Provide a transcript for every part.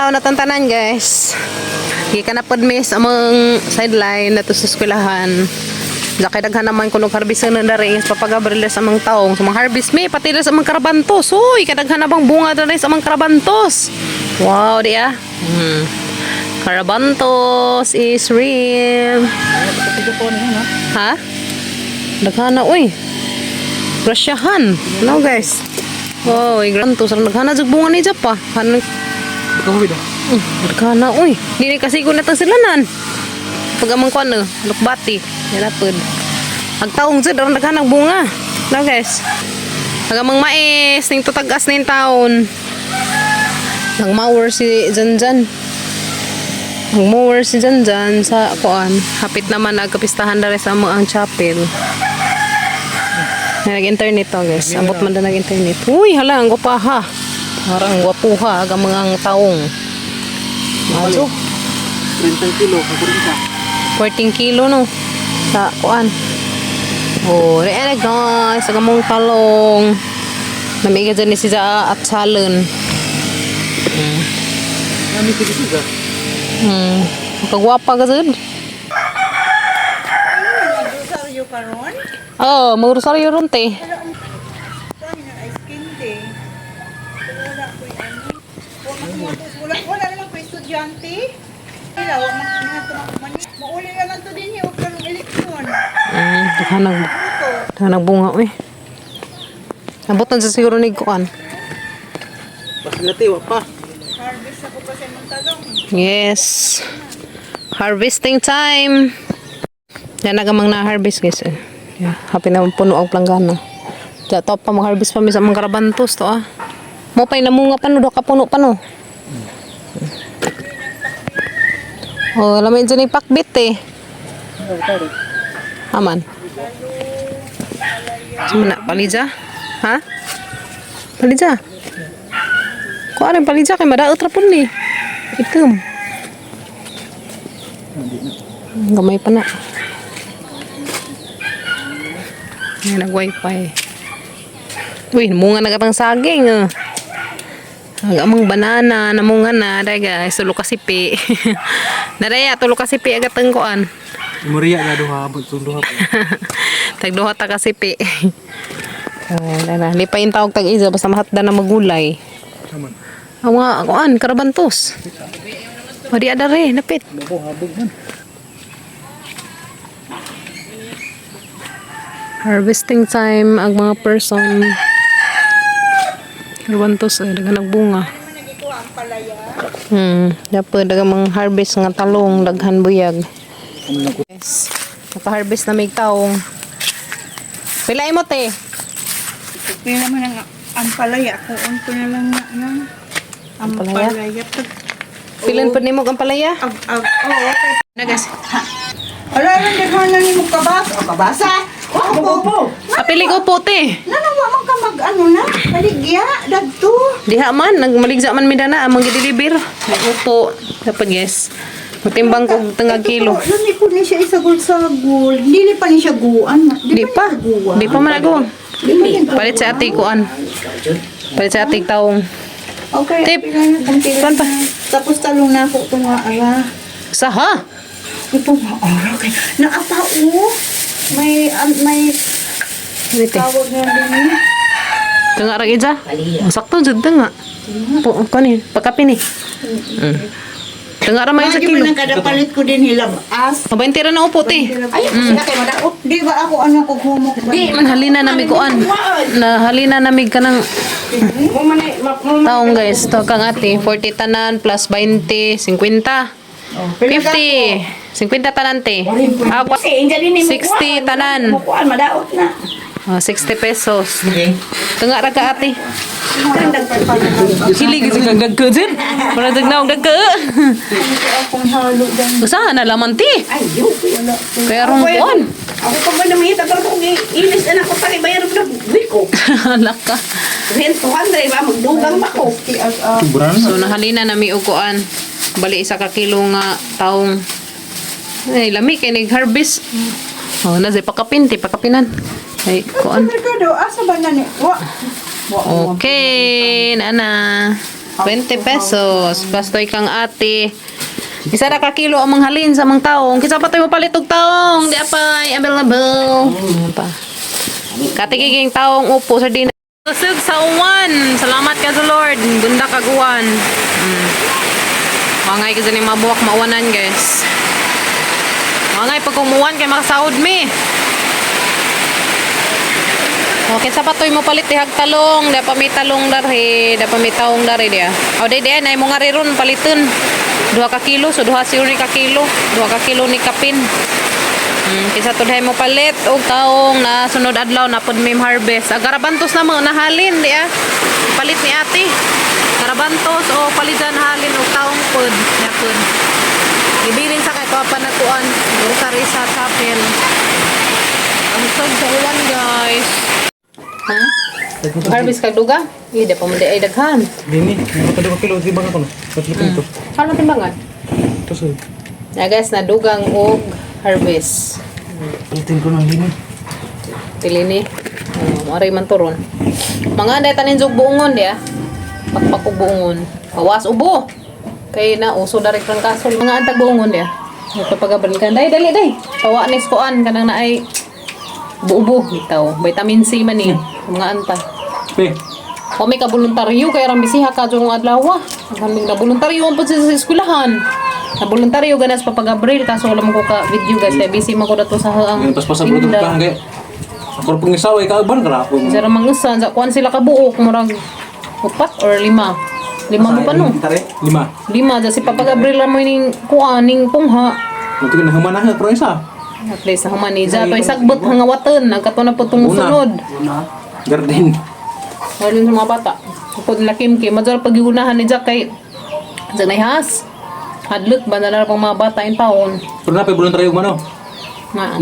Natantanan, guys. Gikan na pod mi sa among sideline na to sa eskwelahan. Zakay daghan naman kuno harvest na dari sa Papa Gabriel sa among taong. Sa mga harvest mi pati sa among karabantos. Uy, kadaghan na bang bunga diri sa among karabantos. Wow, di ah. Karabantos is real. Ha? Daghan na, uy. Grasyahan. No, guys. Oh, grantos. Daghan na jud bunga ni pa. Han. Daghan na, uy. Dili kasi ko na tang silanan. Pag amang kuan no, lukbati. Yan na pod. Ag taong jud aron daghan ang bunga. No, guys. Ag amang mais ning tutagas ning taon. Nagmower si Janjan. Nagmower si Janjan sa kuan. Hapit naman nagkapistahan diri sa among ang chapel. Na nag-internet to, guys. Ambot man na nag-internet. Uy, hala, ang gwapaha. Parang gwapuha ang mga taong. Maso. 30 kilo, kakurita. 14 kilo no. Sa kuan. Oh, re guys, ang among talong. Namiga dyan ni si Jaa at salon. Nami sige siga. Kagwapa ka dyan. Magrosaryo karon? Oh, magrosaryo ron te. Wala ang ice candy. Wala ko ano. Wala wala naman ko estudyante. Wala wa man nga to man. Mauli naman to din eh, karong eleksyon. Daghan nag Ito. daghan nag bunga uy. Abot na sa siguro ni kuan. Pasilate, wa pa. Harvest ako pa sa imong talong. Yes. Harvesting time. Yan nagamang na-harvest, guys. Eh. Yeah, happy na puno ang planggana. Diya to pa mag-harvest pa mi sa mga karabantos to ah. Mo pa'y namunga pa no, do ka puno pa no. Oh, alam mo yun dyan yung pakbit eh. Aman. Saan na, palidja? Ha? Palidja? Kuha rin palidja kay madaot ra pun ni. Itom. Gamay pa na. Ayan, nag-wifi. Uy, namunga na katang saging. Ah. Ang amang banana, namunga na. Dahil guys, tulo kasipi. Daraya, tulo kasipi agat ang kuan. Muriya na duha, abot tong duha. Tagduha ta kasipi. Ay, dara. Di pa yung tawag tag isa, basta mahatda na magulay. Aman. Ang mga kuan, karabantos. O di adare, napit. Mabo habog man. Harvesting time ang mga person. Karabantos ay daghan bunga. Ano nagikuha ang palaya? Dapat daghang mga harvest nga talong, daghan buyag. Yes. Naka-harvest na may taong. Pila mo te? Pila man ang ang palaya ko ko na lang na na. Ang Ampalaya? palaya pag Pilan pa nimo ang palaya? ag ag oo okay. Na guys. Wala rin daghan na nimo kabasa. O kabasa. Opo. Opo. Apili ko po te. Nanawa man ka mag ano na, baligya dagto. Diha man nagmaligsa man mi dana among gideliver. Upo. Dapat guys. Matimbang kog tangag kilo. Lami po ni siya isagol-sagol. Dili pa ni siya guan. Di pa. Guan. Di pa man ako. Di pa ni Palit sa ate kuan. Palit sa ate taong. Okay. Tip. Pila na, kung pila Kuan pa. na. Tapos talong na ako itong ara. Saha. Ito nga ara. Kay naapa o. May may Dito. tawag na din eh. Tunga ra gid. Sakto jud tunga. Po kuan pagkape ni. Tunga ra may sa Medyo kilo. man ang kada palit ko din hilabas. Mabente ra na upo te. Ay, sila kay madaot. Di ba ako ano ko humok? Di man halina na mig kuan. Na halina na mig kanang taong guys. To kang ate 40 tanan plus 20, 50. 50. 50 tanan te. Ah, 60 tanan. Kuan madaot na. Oh, 60 pesos. Tunga ra ka ate. Hilig sa kag dagko jud. Wala jud naog dagko. Akong halo dan. Usa na laman te. Ay, yo. Kaya rong kuan. Ako pa ba namita pero kung ilis na ako pa bayar na biko. Alaka. Rent 200 ba magdugang ba ko. Sobra na. So nahalina na mi og kuan. Bali isa ka kilo nga taong. Ay lami kay nig harvest. Oh, na say pakapin ti pakapinan. Ay kuan. Merkado, asa ba na ni? Wa. Wa. Okay, nana. 20 pesos. Pastoy kang ate. Isa ra ka kilo ang manghalin sa mga taong. Kinsa pa to'y mapalit og taong? Di apay available. Ano pa? Katigiging taong upo sa din. Kusog sa uwan. Salamat ka sa Lord. Gunda kaguan. Wangay kasi ni mabuwak mauwanan, guys. Wangay pag umuwan kay makasahod mi. Okay, sa patoy mo palit tihag talong, da pa may talong darhi, da pa may taong darhi dia. O day day nay mo nga ron paliton. 2 ka kilo, so duha siguro ni ka kilo, 2 ka kilo ni kapin. Kinsa to mo palit og taong na sunod adlaw na pud may harvest. Ang garabantos na mga nahalin di ah. Palit ni ate. Garabantos o palitan halin og taong pud, ya pud. Ibilin sa kay pa nagkuan, grocery sa chapel. Ang sod sa uwan, guys. Ha? Harvest kag duga? Hindi pa man di ay daghan. Dini, mga pa kilo timbang ako no. Tatlo pinto. Ano timbangan? Tapos Na guys, nadugang og harvest. palitin ko ng dini. Tilini. Oh, aray man turon. Mga anday tanin jug buongon di ah. Pakpak og buongon. Awas ubo. Kay na uso dari kang kasol. Mga antag buongon di ah. Magpapagabal ka. Day dali day. Pawa ni kuan kanang naay buubo bitaw. Vitamin C man ni mga anta. Pe, O may kaboluntaryo kay ram bisiha ka jung adlaw. Ang kaming na voluntaryo ang pud sa eskwelahan. Na voluntaryo ganas Papa Gabriel kaso wala man ko ka video guys kay busy man ko dato sa haang. paspas sa bruto tinda. ka kay. Ako pang isaw ay kauban ka ako. Sa mangusan sa kuan sila kabuok murag upat or lima. Lima mo pa no. Lima. Lima ja si Papa Gabriel ra mo ning kuan ning pungha. Nanti ka nahuman na pero isa. At least na humani ja toy sagbot hangawaton nagkato na pud tong Una. sunod. Garden. Wala sa mga bata. Upod nila Kim Kim. Madal pag-iunahan ni Jack kay sa nahas. Hadlok ba na lang pang mga bata in taon. Pero na pa voluntaryo man oh. Nga.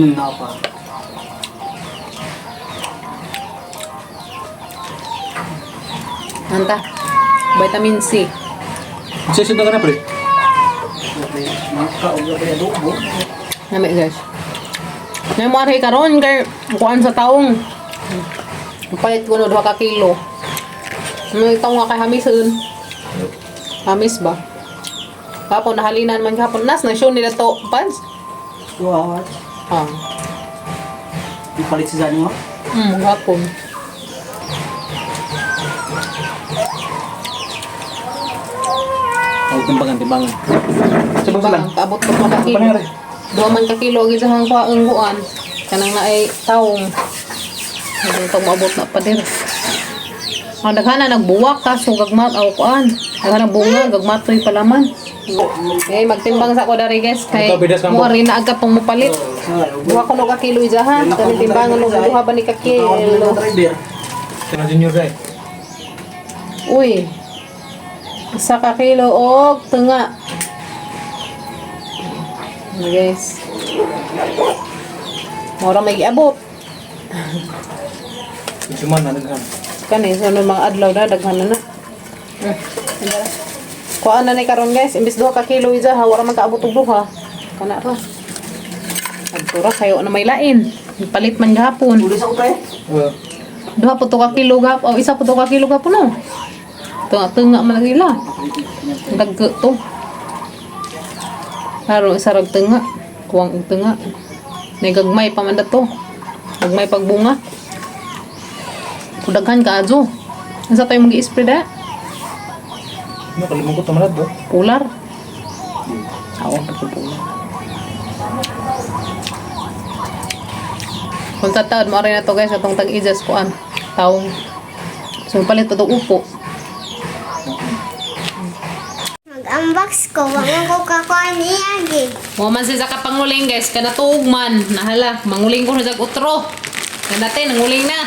Nanta. Vitamin C. Session na ka na pre. Nami guys. Nay mo ari karon kay kuan sa taong. Palit ko no 2 ka kilo. May taong nga kay hamison. Hamis ba? Kapon nahalinan man kapon nas na show nila to pans. 2 hours. Ah. Ipalit si Zanyo. Hapon. Oh, timbangan, timbangan. Sabang sila. Bang, paabot ko pa ka kilo. Panere. Duha man ka kilo ang isang kuang kuan. Kanang naay taong. Hindi ito maabot na pader. Ang daghana nagbuwak kaso gagmat aw kuan. Daghana bunga gagmatoy palaman. Eh magtimbang sa ko dari guys kay Ikaw, bidas ka mo. mo rin na agad pong mopalit. Duha ko no ka kilo isa ha. Kani timbangan og duha ba ni ka kilo. Sila junior guy. Uy. Isa ka kilo og tunga. Ano guys? Mura may giabot. Suman na naghan. Kani sa so, mga adlaw na daghan na na. Kuan na ni karon guys, imbis 2 ka kilo isa ha, wala man kaabot og duha. Kana ra. Adto ra kayo na may lain. Palit man gahapon. Tulis ako pre. Well, Duha po to ka kilo gahap, o isa po to ka kilo gahapon no. Tunga tunga man lagi la. Dagko to. Haro isa rag tunga. Kuwang og tunga. Nay gagmay pa man dato. Gagmay pagbunga. Kudaghan ka adyo. Unsa tayo mag-i-spray da? no kalimong ko tamalad do. Pular. Awa pa ko pular. Kung tataod mo rin na to guys atong tag-ijas kuan. Taong. So palit pa to upo. Mag-unbox ko, wala ko kakuha niya, gi. Mo man siya sa kapanguling guys, kana tuog man. Nahala, manguling ko na sa utro. Kanate nanguling na.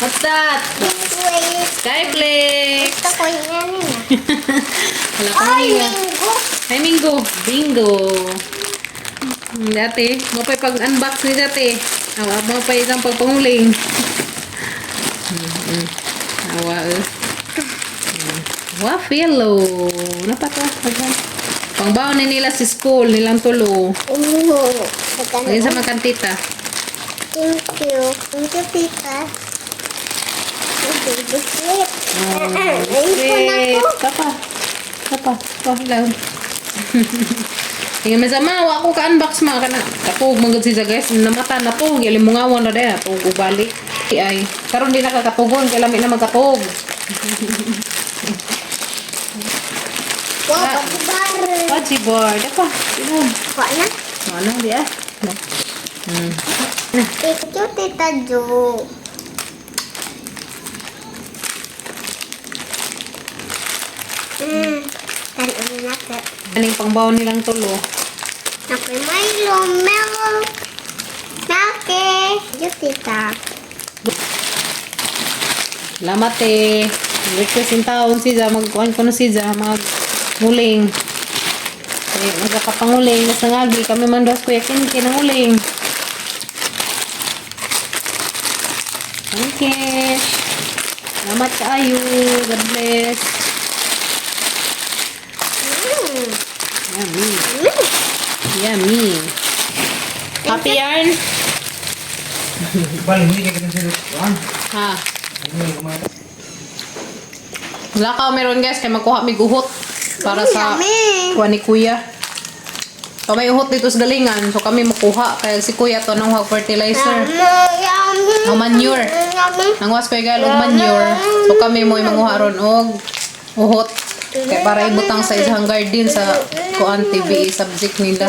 What's that? Wait, Skyflix. gusto ko yung ano niya. Wala pa Ay, nga. linggo. Ay, Mingo. Bingo. Dati, mo pa'y pag-unbox ni dati. Awa, mo pa isang pagpanguling. Awa, eh. Wafilo. Napaka. Pangbaon ni nila sa school, nilang tulo. Oo. Ngayon sa magkantita. Thank you. Thank you, Tita. Baby sleep. Ipon ako. Kapa. Kapa. Pa lang. Ingon man sa ma, wa ko ka-unbox ma kana. Tapog man gud siya guys, namata na po, gilimungawan na dahil atog ubalik. Ay, karon di na kakatugon kay lami na magkatog. Wow, pagbar. Paji board, apa? Tinon. Wa na. Ano di ah? No. Thank you, Tita Jo. Tan-awin natin. Aning pangbaon nilang tulo. Ako'y Milo, Melo, Milky. Thank you, Tita. Salamat eh. Request in taon si Ja, magkuhan ko na si Ja, magmuling. Eh, magkakapanguling, nasa ngagi, kami man dos kuya kinki ng uling. Thank you. Salamat kaayo. God bless. Yummy. Yummy. Happy yarn? Bal, hindi kaya kita sila. Kuan. Ha. Ano yung kumain? Wala ka meron guys, kay magkuha may guhot para sa Yummy. kuha ni kuya. So may uhot dito sa galingan, so kami makuha. Kaya si kuya to nang fertilizer. Yummy, yummy. Ang manure. Yummy. Nangwas kuya gail og manure. So kami mo'y manguha ron og uhot. Kaya para ibutang sa isang garden sa kuan TVE subject nila.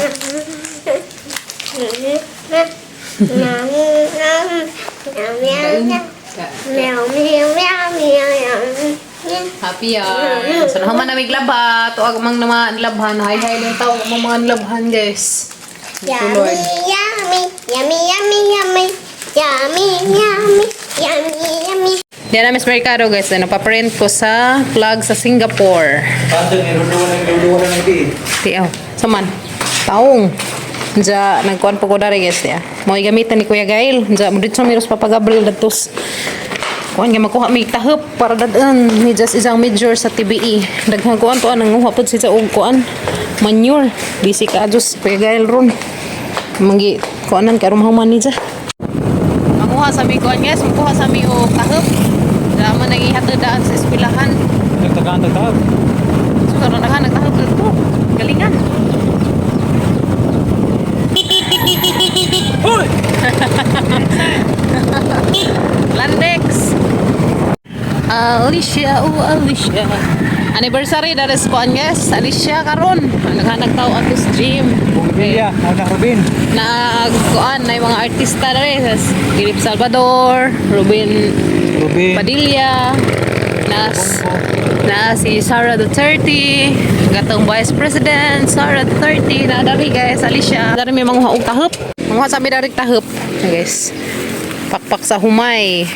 Yummy, yummy, yummy, yummy. Meow, meow, meow, meow, meow. Happy yarn. So nahuman na may laba. Tuag mang naman labhan. Hi hi lang tao ang mga labhan guys. Thank you, Lord. Yummy, yummy, yummy, yummy, yummy, yummy, yummy, yummy. Diyan na Miss Mercado guys, na napaprint ko sa plug sa Singapore. Paano yung luluwa ng luluwa ng di. Tiyaw. Saman. Taong. Diya, nagkuhan po ko dari guys. Tiya. Mo gamitan ni Kuya Gail. Diya, mo dito miros Papa Gabriel datos. Kuan nga makuha may tahop para dadan ni just isang major sa TBE. Daghang kuan to anang nguha pud siya og kuan manure. Busy ka adtos Kuya Gail ron. Mangi kuanan kay aron mahuman ni siya. Manguha sa mi kuan guys, makuha sa mi og tahop. Dama nang ihatod daan sa eskwelahan. Nagtagaan tagtahap. So karon na nagtahop dito. Galingan. Hoy! Landex. Alicia, oh Alicia. Anniversary na rin kuan guys. Alicia karon. Naghanag tao ato sa gym. Bumbilya, ako na Ruben. Nag kuan na yung mga artista na rin. Philip Salvador, Ruben Ruben. Padilla, nas na si Sara Duterte, gatong Vice President Sara Duterte, na dari guys, Alicia. Dari may manguha og tahop. Manguha sa mi dari tahop. Guys. Pakpak sa humay.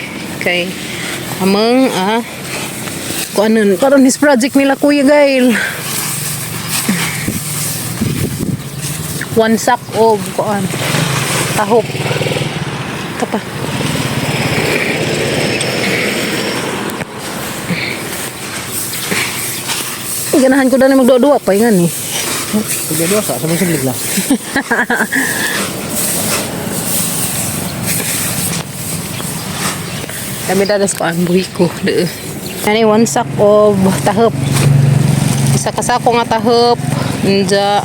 Kay amang kuanon karon his project nila Kuya Gail. One sack of kuan tahop. Kapa. Ganahan ko na magduwa-duwa pa ingan ni. Pagdadua sa, sabay siglig lang. Kami dadas ko ang buhi ko. Dee. Ani one sack of tahop. Isa ka sako nga tahop. Nja.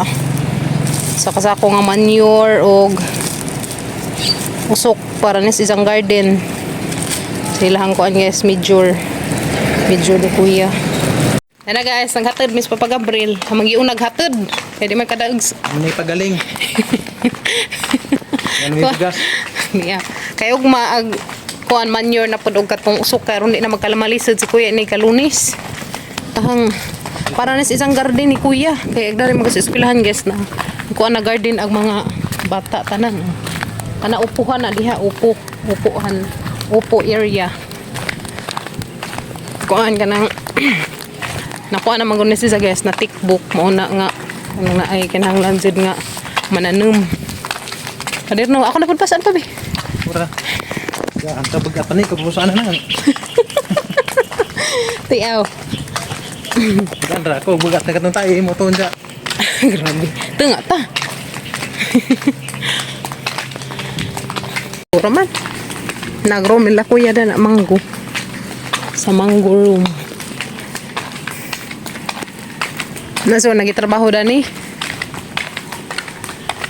Isa ka sako nga manure og usok para nis isang garden. Silahang kuan guys, major. Major ni kuya. Ana guys, naghatod Miss Papa Gabriel. Amang giun naghatod. Kaya di man kadaog Ano yung pagaling? Ano yung bigas? Yeah. Kay ugma ag kuan manure na pud og katong usok karon di na magkalamalisod si kuya ni kalunis. Tahang para nis isang garden ni kuya kay agdari mag sa eskwelahan guys na kuan na garden ang mga bata tanan. Kana upuhan na diha upo upuhan upo area. Kuan kanang nakuha na man si sa guys na tikbook mo na nga ano nga ay kinahanglan jud nga mananom. Kadir no, ako na pud pasaan pa be. Mura. Ya, ang tabag apa ni, kapusaan na na. Tiaw. Bukan ra ko, bugat na katong tayo, mo to unsa. Grabe. Tunga ta. Puro man. Nagro nila kuya da na manggo. Sa mango room. Naso nagitrabaho dani.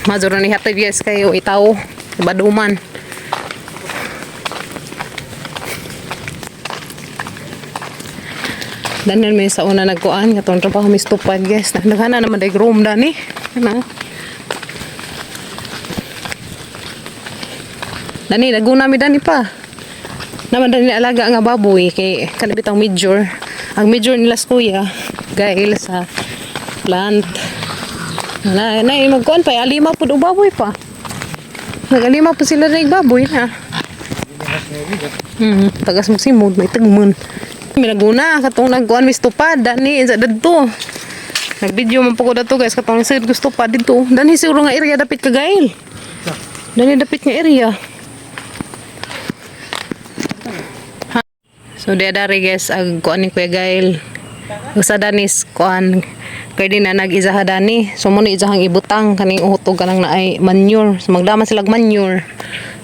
Mazuro ni hatid guys kayo itaw. Baduman. Danan may sa una nagkuan katong trabaho mi stupad guys. Naghana naman day room dani. Ana. Dani naguna mi dani pa. Naman dani alaga nga baboy kay kanabit ang major. Ang major nila sa kuya gail sa plant. Na na magkuan pa alima pud og baboy pa. Nagalima po sila na baboy na. Tagas mo simod may tagmon. Minaguna katong nagkuan mis tupad dani sa dadto. Nagvideo man po ko dato guys katong sa gusto pa dito. Dani siguro nga area dapit kagail. Dani dapit nga area. Ha? So di dari guys ag kuan ni Kuya Gail. Usa danis kuan kay di na nag-izaha dani. So mo ni izahang ibutang kaning uhutog kanang naay manure. So magdama sila og manure.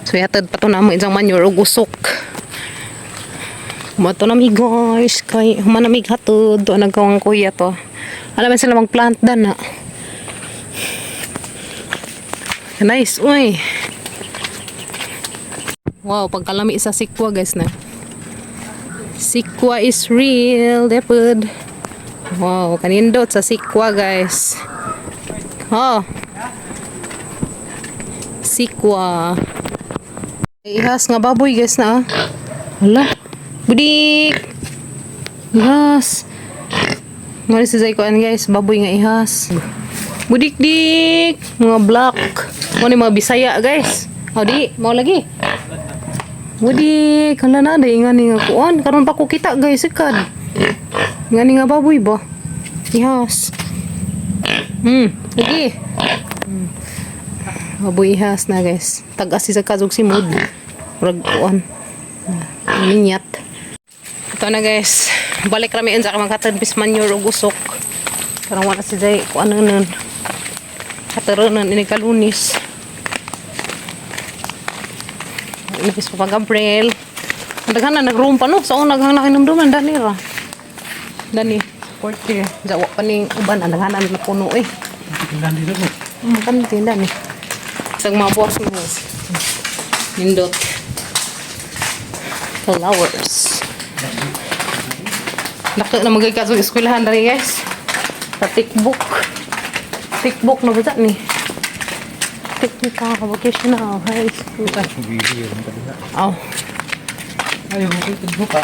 So ihatod pa to na mo izang manure ug usok. Mato na mi guys kay humanamig hatod to nagkawang kuya to. Alam sila magplant dan na. Nice, uy. Wow, pagkalami sa sikwa guys na. Sikwa is real, depod. Wow, kanindot sa sikwa guys. Oh. Sikwa. Ihas nga baboy guys na. Ah. Hala. Budik. Ihas. Ngari si Zay kuan guys, baboy nga ihas. Budik dik, mga black. Mo ni mga Bisaya guys. O di, mao lagi. Budik, hala na day nga ni nga kuan. Karon pa ko kita guys, ikad. Nga ni nga baboy ba? Ihas. Lagi. Baboy ihas na guys. Tag-as si sa kazog si Mood. Murag kuan. Minyat. Ito na guys. Balik rami unsa ka maghatod bis manure ug usok. Parang wala si Jay kuan nun. Hataronan ini kalunis. Inapis pa pa Gabriel. Ang daghan na nag-room pa no. Sa una daghan na kinumduman dani ra. Dani fourth year. Jawa pa ning uban ang daghan na puno eh. Tingnan dito mo. Kami tinda ni. Isang mga buwas mo. Nindot. Flowers. Dako na magay kaso eskwelahan dali guys. Sa tikbook. Tikbook na ba ni? Technical Vocational High School. Video ang kabila. Aw. Ay, okay, tigbo ka.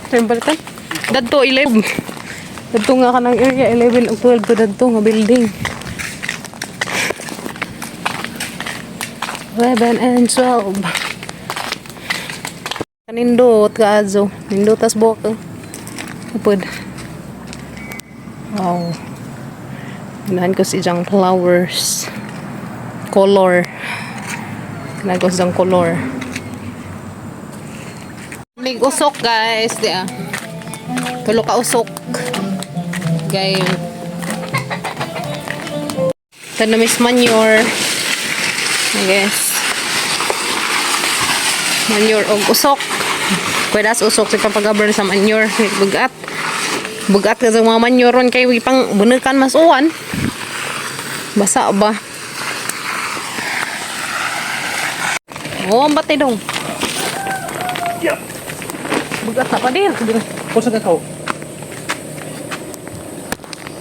Ito yung balitan. Dadto, 11. Dadto nga ka ng area, 11 o 12 to dadto nga building. 11 and 12. Kanindot ka, Azo. Nindot tas buhok. Eh. Upod. Wow. Ganahan ko si Jang flowers. Color. Ganahan ko si Jang color. Mig usok guys, di ah. Tulo ka usok. Gay. Tanamis manure. I guess. Manure og usok. Pwede usok sa papagabran sa manure. Bugat. Bugat ka sa mga manure ron kay pang bunukan mas uwan. Basa ba? Oh, ang batay dong. Bugat na pa din. Kung sa kakao.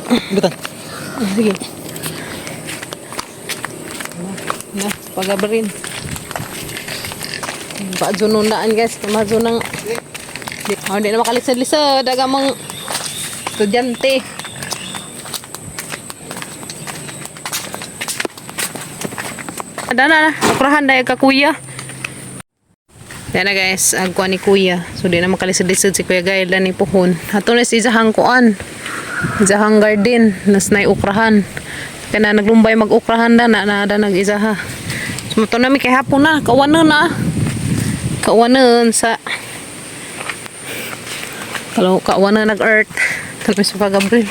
Butan. Sige. Na, pagabarin. Paadyo daan guys. Kumadyo ng... Oh, hindi na makalisad-lisad. Agamang estudyante. Ada na, ukrahan dahil ka kuya. Yan na guys, agkuha ni kuya. So di na makalisad-lisad si Kuya Gael ni puhon. Ato na si Izahang kuan. Izahang garden, nas nay ukrahan. Kaya na naglumbay mag-ukrahan na na na da nag-izaha. So mato na mi kay hapon na, kawanon na. Kawanon sa Kalau kawanon nag-earth. Kami sa pag-Gabriel.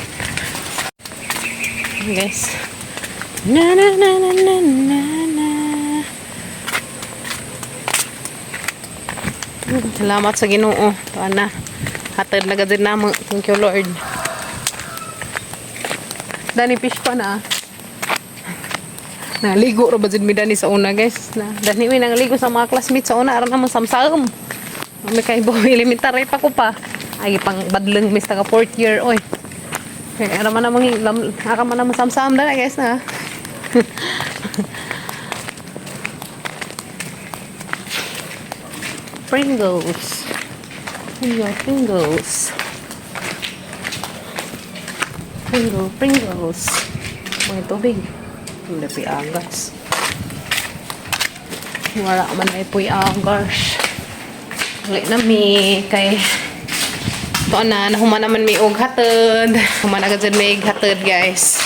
Guys. Na na na na na na na. Salamat sa Ginoo. Tuan na. Hatad na gud namo. Thank you, Lord. Dani fish pa na. Naligo ra ba jud mi dani sa una, guys. Na dani mi nangaligo sa mga classmates sa una aron among samsam. May kay bo elementary pa ko pa. Ay pang badleng mis taga fourth year oy. Kaya ara man namang ara man namang samsam dana, guys, na. Pringles. Pringle, Pringles. Pringle, Pringles. Mga tubig. Wala po'y agas. Wala man ay po'y agas. Wala na mi. Kay ito na, nahuman naman may og hatod. Human agad dyan may og hatod, guys.